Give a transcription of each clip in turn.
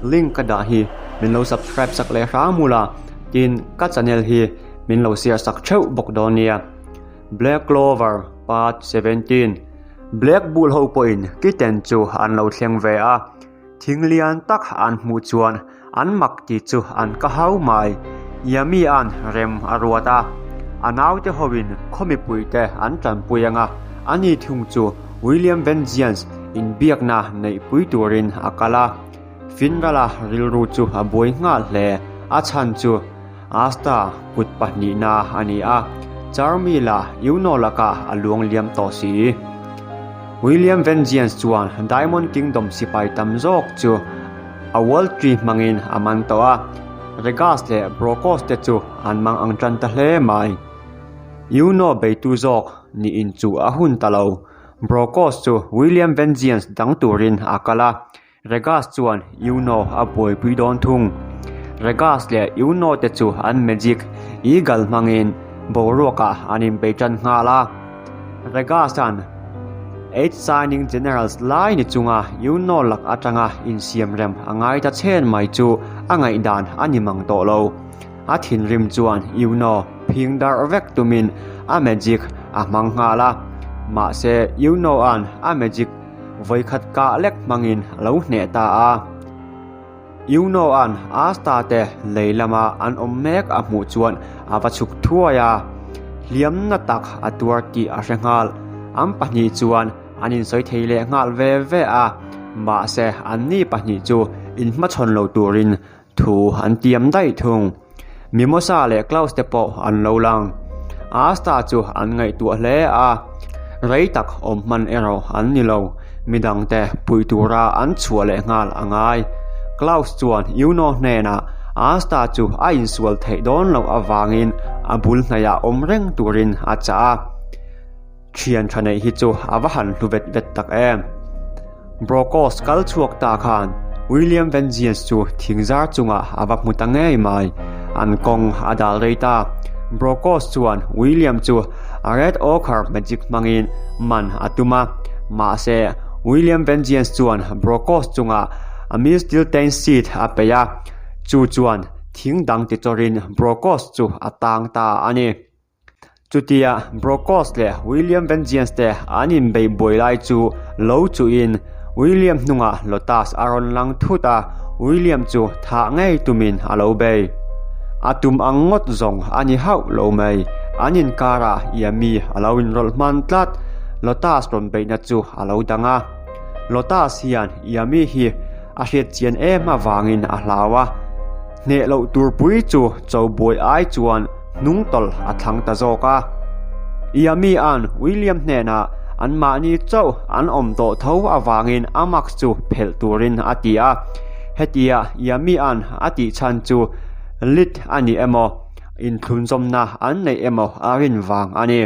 link ka dah hi min lo subscribe sak leh hram ula, tin ka channel hi min lo share sak theuh bawk dawn nia. Black Clover Part 17 Black Bull ho pawhin kitten chu an lo thleng ve a, thing lian tak an hmuh chuan an mak tih chu an ka hau mai. Yami an rem a ruat a, a naute hoin khaw mipuite an tanpui anga ani thung chu William Vengeance inbiakna neihpui turin a kal a. Finrala rilru chu a buai nghal hle, a chhan chu Asta kut pahnihna a ni a, Charmi lah Yuno lakah a luang liam tawh si. William Vengeance chuan Diamond Kingdom sipai tam zawk chu a World Tree hmangin a man tawh a, Regas leh Brokos te chu an mang ang tan ta hle mai. Yuno beitu zawk niin chu a hun ta lo, Brokos chu William Vengeance dang turin a kal a, Regas chuan Yuno a buaipui dawn thung. Regas leh Yuno te chu an magic eagle hmangin boruakah an inbei tan nghal a. Regas-a'n Eight Shining Generals lai ni chunga Yuno lak atanga insiamrem a ngai ta chhen mai chu a ngaihdan a ni mang tawh lo. A thinrim chuan Yuno phing darh vek tumin a magic a hmang nghal a. Mahse Yuno-a'n a magic Vawikhat kah lek hmangin a lo hneh ta a. Yuno-a'n Asta te lei lama an awm mek a hmuh chuan a va chhuk thuai a, hliamna tak a tuar tih a hre nghal. An pahnih chuan an insawi thei leh nghal ve ve a, mahse anni pahnih chu inhmachhawn lo turin thu an tiam daih thung. Mimosa leh Klaus te pawh an lo lang. Asta chu an ngaihtuah hle a, rei tak awm hman erawh an ni lo, midangte pui tura an chhuah leh nghal a ngai. Klaus chuan Yuno hnenah Asta chu a insual theih dawn loh avangin a bul hnaihah awm reng turin a chah a. Thian tha neih hi chu a va han hlu vet vet tak em. Brokos kal chhuak ta khan William Vengeance chu thingzar chungah a va hmu ta ngei mai. An kawng a dal rei ta. Brokos chuan William chu a Red Ochre magic hmangin man a tum a. Mahse, William Vengeance chuan Brokos chungah a Mistiltein seed a peih a, chu chuan thing dang ti chawrin Brokos chu a tang ta a ni. Chutia Brokos leh William Vengeance te an inbei buai lai chu lo chuhin William hnungah Lotus a rawn lang thut a, William chu thah ngei tumin a lo bei. A tum ang ngawt zawng a ni hauh lo mai, an inkarah Yami a lo inrawlh hman tlat, Lotus rawn beihna chu a lo dang a. Lotus hian Yami hi a hriat chian em avangin a hlau a, hneh loh tur pui chu cho buai ai chuan hnung tawlh a thlang ta zawk a. Yami-a'n William hnenah anmahni chauh an awm tawh tho avangin a mask chu phelh turin a ti a. Hetia Yami-a'n a tih chhan chu lit a ni emaw, inthlunzawmna an neih emaw a rin vang a ni.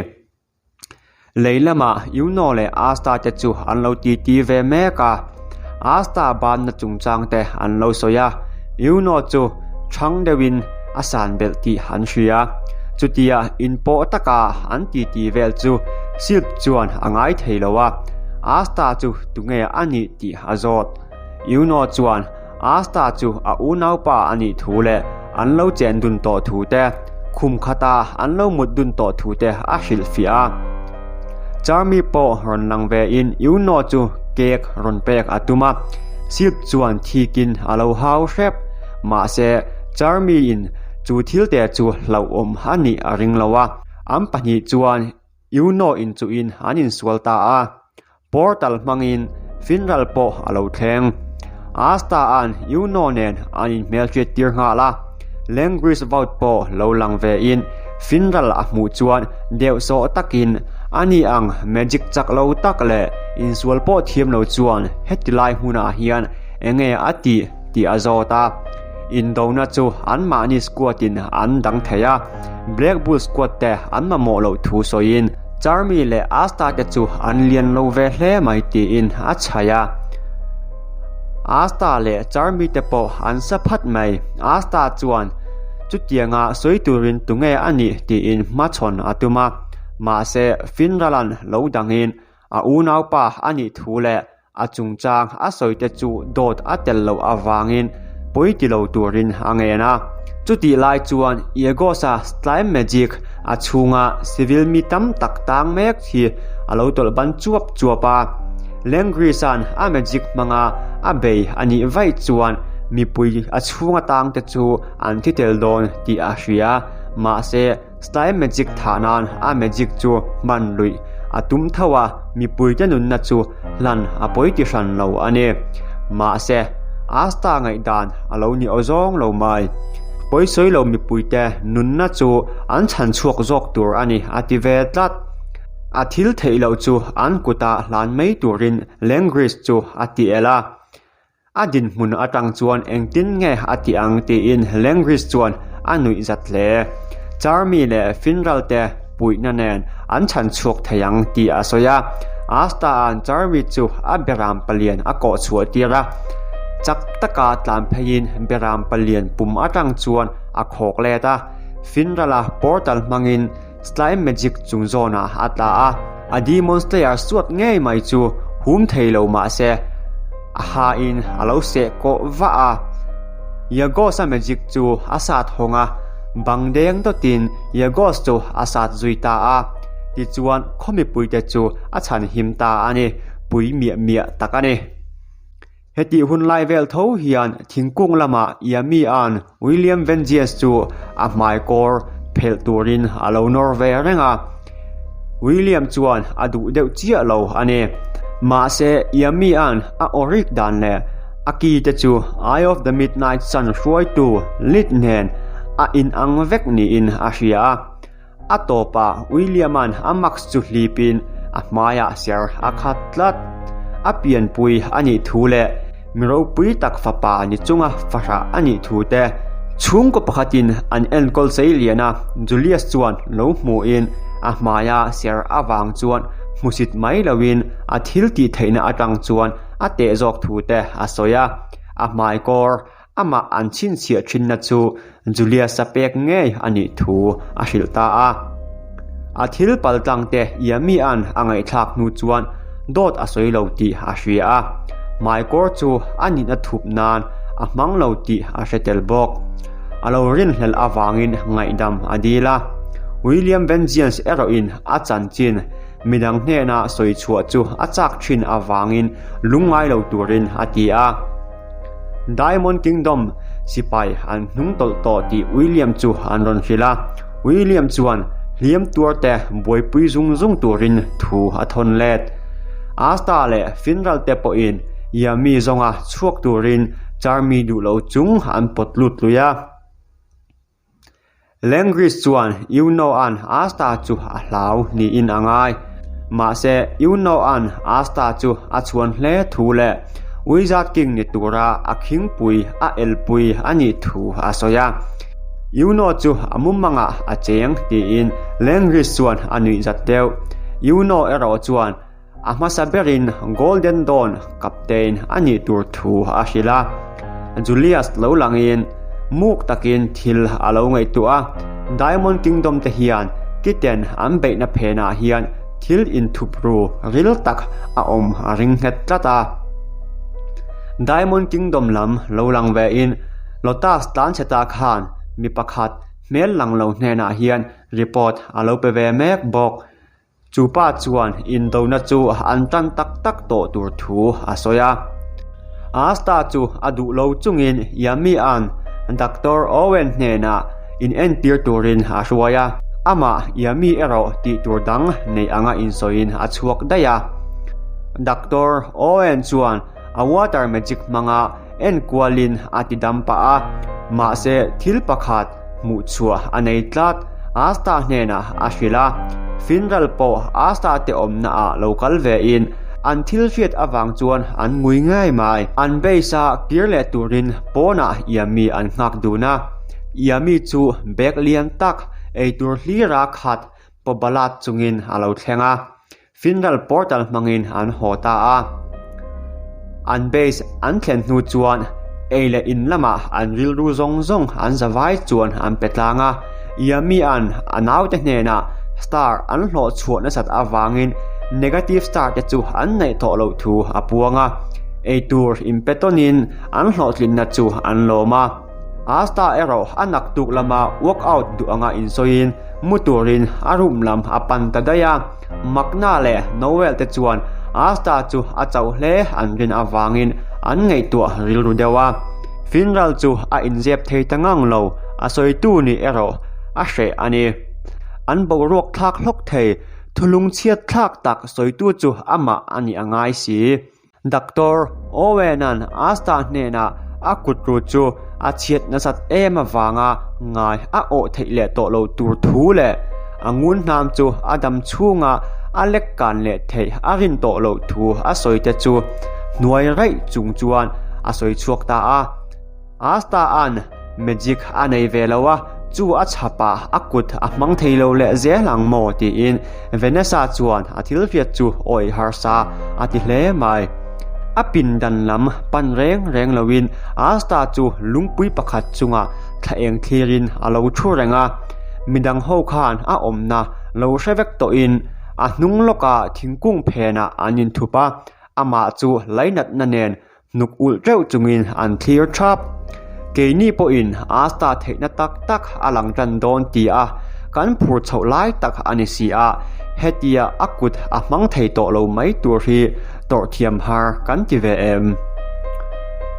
Lei lamah Yuno leh Asta te chu an lo titi ve mek a, Asta banna chungchang te an lo sawi a, Yuno chu chhang deuhin a san belh tih an hria. Chutia inpawh taka an titi vel chu Silp chuan a ngai thei lo a, Asta chu tunge a nih tih a zawt. Yuno chuan Asta chu a unaupa a nih thu leh an lo chen dun tawh thu te, khum khata an lo mut dun tawh thu te a hrilhfiah a. Charmi pawh rawn lang ve in Yuno chu cake rawn pek a tum a, Silp chuan thikin a lo hau hrep. Mahse, Charmi in chu thil te chu hlauhawm a nih a ring lo a, an pahnih chuan Yuno inchuhin an insual ta a. Portal hmangin funeral pawh a lo thleng. Asta-a'n Yuno nen an inhmelhriat tir nghal a, Langris vote pawh lo lang ve in funeral a hmuh chuan deuhsawh takin ani ang magic chak lo tak leh insual pawh thiam lo chuan heti lai hmunah hian enge a tih tih a zawt a. Indona chu anmahni squad in an dang thei a, Black Bull squad te an mamawh loh thu sawiin Charmy leh Asta te chu an lian lo ve hle mai tiin a chhaih a. Asta leh Charmy te pawh an sa phat mai. Asta chuan chutianga sawi turin tunge a nih tiin hmachhawn a tum a, mahse Finralan lo dangin a unaupa a nih thu leh a chungchang a sawi te chu dawt a tel loh avangin pawi ti lo turin a ngen a. Chutih lai chuan Iegos-a slime magic a chhunga civil mi tam tak tang mek hi a lo tawlh ban chuap chuap a. Langris-a'n a magic hmanga a bei a nih vaih chuan mipui a chhunga tangte chu an thi tel dawn tih a hria. Mahse, Slime magic thah nan a magic chu hman luih a tum tho a, mipuite nunna chu hlan a pawi ti hran lo a ni. Mahse, Asta ngaihdan a lo ni awzawng lo mai. Pawi sawi lo mipuite nunna chu an chhan chhuak zawk tur a ni a ti ve tlat. A thil theih loh chu an kuta hlan mai turin Langris chu a ti el a. A dinhmun atang chuan engtin nge a tih ang tiin Langris chuan a nuih zat hle. Charmy leh Finral te puihna nen an chhan chhuak thei ang tih a sawi a. Asta-a'n Charmy chu a beram palian a kawh chhuah tir a. Chak taka tlan pheiin beram palian pum atang chuan a khawk let a. Finral-a portal hmangin Slime Magic chung zawnah a tla a, a Demon Slayer suat ngei mai chu hum thei lo mah se, a hain a lo seh kawh vah a. Yagos-a magic chu a sat hawng a, bang deng dawtin Yagos chu a sat zui ta a. Tichuan khaw mipuite chu a chhan him ta a ni, pui miah miah tak a ni. Hetih hun lai vel tho hian thingkung lamah Yami-a'n William Vengeance chu a hmai kawr phelh turin a lo nawr ve reng a. William chuan a duh deuh chiah lo a ni. Mahse, Yami-a'n a aw rik dan leh a ki te chu Eye of the Midnight Sun hruaitu Lid nen a inang vek niin a hria a. A tawpah William-a'n a mask chu hlipin a hmaiah ser a khat tlat. A pianpui a nih thu leh mi ropui tak fapa ni chunga fahrah a nih thu te chhungkaw pakhatin an enkawl chei lian a, Julius chuan lo hmuhin a hmaia ser avang chuan hmusit mai loin a thil tih theihna atang chuan a teh zawk thu te a sawi a, a hmaikawr Amah an chhinchhiah thinna chu Julius-a pek ngei a nih thu a hrilh ta a. A thil paltlangte Yami-a'n a ngaihthlak hnu chuan dawt a sawi lo tih a hria a, hmaikawr chu a nihna thup nan a hmang lo tih a hre tel bawk. A lo rinhlelh avangin ngaihdam a dil a. William Vengeance erawhin a chanchin midang hnena sawi chhuah chu a chak thin avangin lungngai lo turin a ti a. Diamond Kingdom sipai an hnung tawlh tawh tih William chu an rawn hrilh a, William chuan hliam tuarte buaipui zung zung turin thu a thawn let. Asta leh Finral te pawhin Yami zawnga chhuak turin Charmy duh lo chung an pawt lut lui a. Langris chuan Yuno-a'n Asta chu a hlau niin a ngai. Mahse, Yuno-a'n Asta chu a chhuan hle thu leh Wizard King ni tura a khingpui a elpui a nih thu a sawi a. Yuno chu a mumangah a cheng tiin Langris chuan a nuihzat deuh. Yuno erawh chuan A hmasa berin Golden Dawn captain a nih tur thu a hrilh a. Julius lo langin muk takin thil a lo ngaihtuah a, Diamond Kingdom te hian kitten an beihna phenah hian thil inthup ru ril tak a awm a ring nghet tlat a. Diamond Kingdom lam lo lang vein Lotus tlanchheta khan mi pakhat hmel lang lo hnenah hian report a lo pe ve mek bawk. Chu pa chuan indona chu an tan tak tak tawh tur thu a sawi a. Asta chu a duh lo chungin Yami-a'n Doctor Owen hnenah inentir turin a hruai a, amah Yami erawh tih tur dang nei anga insawiin a chhuak daih a. Doctor Owen chuan a water magic hmanga enkualin a ti dam pah a, mahse thil pakhat hmuh chhuah a nei tlat, Asta hnenah a hrilh a, Finral pawh Asta te awmna ah lo kal ve in an thil hriat avang chuan an ngui ngei mai. An base a kir leh turin pawnah Yami an nghak dun a, Yami chu bag lian tak eitur hlira khat pawbalat chungin a lo thleng a. Funeral portal hmangin an haw ta a. An base an thlen hnu chuan ei leh in lamah an rilru zawng zawng an zavai chuan an pe tlang a. Yami-a'n a naute hnenah star an hlawh chhuah nasat avangin negative star te chu an neih tawh loh thu a puang a. Eitur inpe tawnin an hlawhtlinna chu an lawm a. Asta erawh a naktuk lama workout duh anga insawiin mu turin a room lam a pan ta daih a. Makna leh Noel te chuan Asta chu a chauh hle an rin avangin an ngaihtuah rilru deuh a. Finral chu a inzep thei ta ngang lo, a sawitu nih erawh a hreh a ni. An boruak thlak hlawk thei, thulung chhiat thlak tak sawitu chu amah a nih a ngai si. Doctor Owen-a'n Asta hnenah a kut ru chu a chhiat nasat em avanga ngai a awh theih leh tawh lo tur thu leh a ngun hnam chu a dam chhunga a lek kan leh theih a rin tawh loh thu a sawi te chu hnuai raih chung chuan a sawi chhuak ta a. Asta-a'n magic a nei ve lo a, chu a chhapah a kut a hmang thei lo leh zel ang maw tiin Vanessa chuan a thil hriat chu awih harsa a ti hle mai. A pindan lam pan reng reng loin Asta chu lungpui pakhat chungah thla eng thlirin a lo thu reng a, midang ho khan a awmna lo hre vek tawhin a hnung lawkah thingkung phenah an inthup a, amah chu lainatna nen Hnuk ulh teuh chungin an thlir thap. Keini pawhin Asta theihna tak tak a lang tan dawn ti a, kan phur chhoh lai tak a ni si a, hetia a kut a hmang thei tawh lo mai tur hi tawrh thiam har kan ti ve em?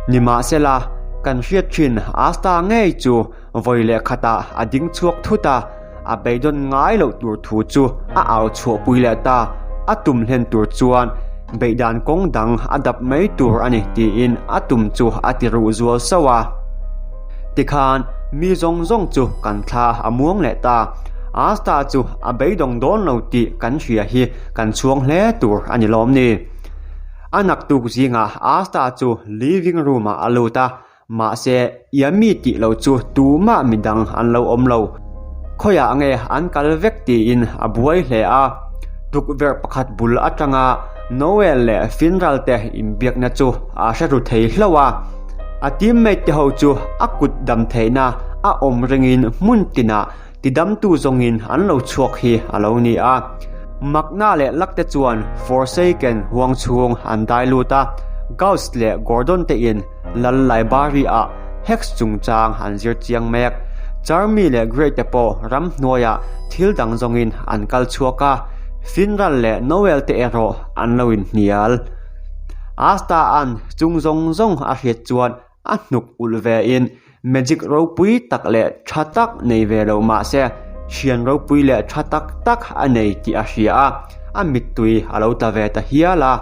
Nimahsela, kan hriat thin Asta ngei chu Vawi leh khatah a ding chhuak thut a, a beidawn ngai loh tur thu chu a au chhuahpui leh ta. A tum hlen tur chuan beihdan kawng dang a dap mai tur a ni tiin a tum chu a ti ruh zual sauh a. Tikhan mi zawng zawng chu kan thla a muang leh ta. Asta chu a beidawng dawn lo tih kan hria hi kan chhuang hle tur a ni lawm ni. A naktuk zingah Asta chu living room ah a lut a, Mahse, Yami tih lo chu tumah midang an lo awm lo. Khawiah nge an kal vek tiin a buai hle a. Tukverh pakhat bul atanga Noel leh Finral te inbiakna chu a hre ru thei hlauh a. A teammate te ho chu a kut dam theihna a awm ringin hmun tinah Tidamtu zawngin an lo chhuak hi a lo ni a. Makna leh Luck te chuan Forsaken huang chhung an dai lut a, Gauss leh Gordon te in Lal Library ah Hex chungchang an zir chiang mek. Charmy leh Grey te pawh ramhnuaiah thil dang zawngin an kal chhuak a, Finral leh Noel te erawh an lo inhnial. Asta-a'n chung zawng zawng a hriat chuan A hnuk ulh ve in magic ropui tak leh tha tak nei ve lo mahse thian ropui leh tha tak tak a nei tih a hria a, a mittui a lo tla ve ta hial a.